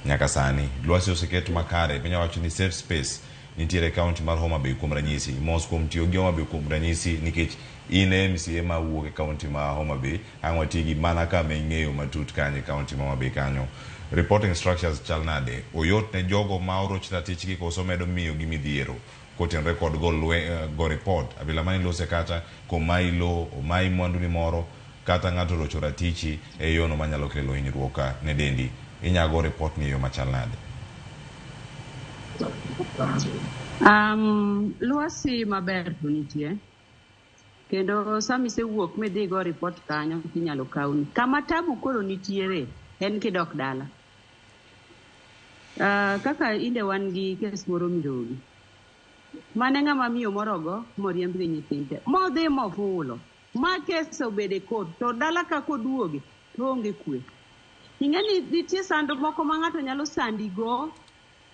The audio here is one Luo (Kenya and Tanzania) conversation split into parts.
Nyaka sani, lwasi oseket makare, piny owacho ni safe space nitiere e kaunti mar Homa Bay kuom ranyisi. Mos kuom tiyo gi Homa Bay kuom ranyisi nikech in e MCA ma wuok e kaunti ma Homa Bay, ang' wati gi mana kama ing'eyo matut kanyo e kaunti ma Homa Bay kanyo. Reporting structures chal nade? Oyot ne jogo ma oroch ratichgi koso medo miyo gi midhiero kotenore kod go, lwe, go report abila mane ilose kata komayi lowo, omayi mwanduni moro kata ng'ato orocho ratichi e yono manyalo kelo hinyruok ne dendi. Inya go report ni e yo machal nade? Lwasi maber to nitie. Kendo sama isewuok midhi go report kanyo tinyalo kawni. Kama tabu koro nitiere en kidok dala. Kaka inde wan gi kes moro Mirogi. Mane ng'ama miyo moro ogo moriemb gi nyithinde. Modhi mofulo. Ma kes obedo e court to dala ka koduoge to onge kwe. Ing'e ni nitie sand moko ma ng'ato nyalo sandi go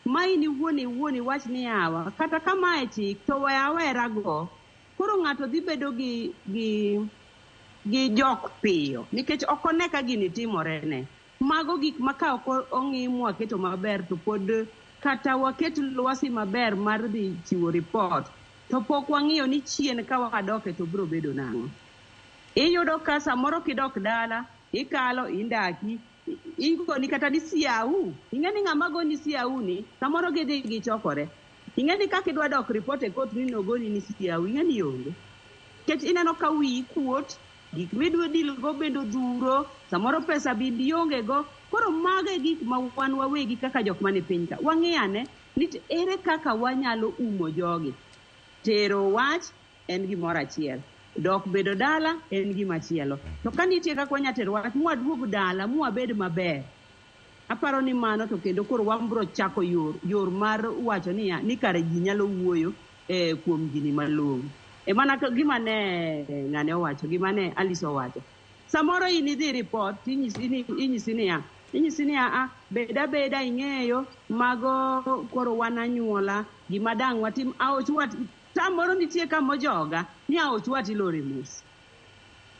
ma in iwuon iwuon iwach ni yawa kata ka mae chik to we awera go. Koro ng'ato dhi bedo gi gi gi jok piyo nikech ok one ka gini timore ne. Mago gik ma ka ok ong'i mwaketo maber to pod kata waket lwasi maber mar dhi chiwo report to pok wang'iyo ni chien ka wadoke to biro bedo nang'o. Iyudo ka samoro kidok dala ikalo indaki igoni kata ni siau. Ing'e ni ng'ama goni siau ni samoro gidhi gichokore. Ing'e ni kaka idwa dok report e court ni nogoni ni siau ing'e ni onge. Nikech ineno ka wiyi kuot, gik midwa deal go bende odhuro, samoro pesa bende ionge go. Koro mago e gik ma wan wawegi kaka jok mane piny ka. Wang'i ane ni to ere kaka wanyalo umo jogi. Tero wach en gimoro achiel. Dok bedo dala en gima chielo. To ka nitie kaka wanya tero wach mwaduog dala mwabed maber. Aparo ni mano to kendo koro wabro chako yor, yor mar wacho niya ni kare ji nyalo wuoyo e, kuom gini malong'o. E mana gima ne ng'ane owacho, gima ne Alice owacho. Samoro in idhi report tinyisi ni inyisi niya, inyisi niya a bed abeda ing'eyo mago koro wan anyuola gima dang' watim aoch wat samoro nitie kamojoga ni aoch wat ilore mos.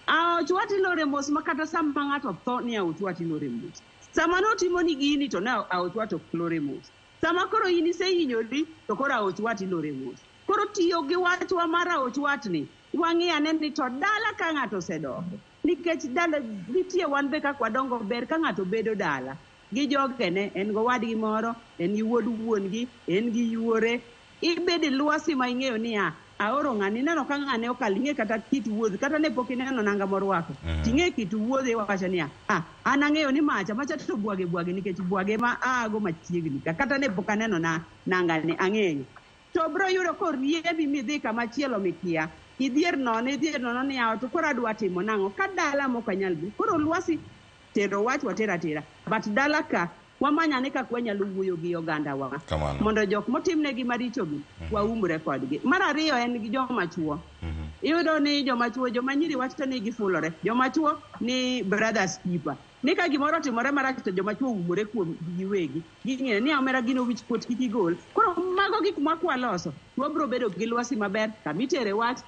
Aoch wat ilore mos ma kata sama ng'ato tho ni aoch wat ilore mos. Sama notimo ni gini to ne aoch wat ok lore mos. Sama koro in isehinyori to koro aoch wat ilore mos. Koro tiyo gi wachwa mar aoch wat ni wang'i ane ni to dala ka ng'ato osedoke. Nikech dala nitie wan be kaka wadongo ber ka ng'ato bedo dala gi jogene, en gowadgi moro, en gi wuod wuon-gi, en gi yuore. Ibedo e lwasi ma ing'eyo niya, aoro ng'ani, ineno ka ng'ane okalo, ing'e kata kit wuodh, kata ne pok ineno nanga morwako. Ting'e kit wuodhe iwacho niya, ah, an ang'eyo ni macha, macha to bwage bwage nikech bwage ma aago machiegni ka, kata ne pok aneno na nanga ni ang'eyo. To bro yudo koriembi midhi kama chielo mikia. Idhier nono, idhier nono ni yawa to koro adwa timo nang'o ka dala mok anyal dhi. Koro lwasi tero wach watero atera. But dala ka wamany ane kaka wanyalo wuoyo gi oganda wa. Kamano. Mondo jok motimnegi marichogi waumre kodgi. Mar ariyo en gi joma chuo. Iyudo ni joma chuo, joma nyiri wacho ni gifulore. Joma chuo ni brothers keeper. Ni ka gimoro otimore marach to joma chuo umore kuom giwegi. Ging'eyo ni omera gino wich kuot kik igol. Koro mago gik ma kwaloso, wabro bedo gi lwasi maber kamitere wach.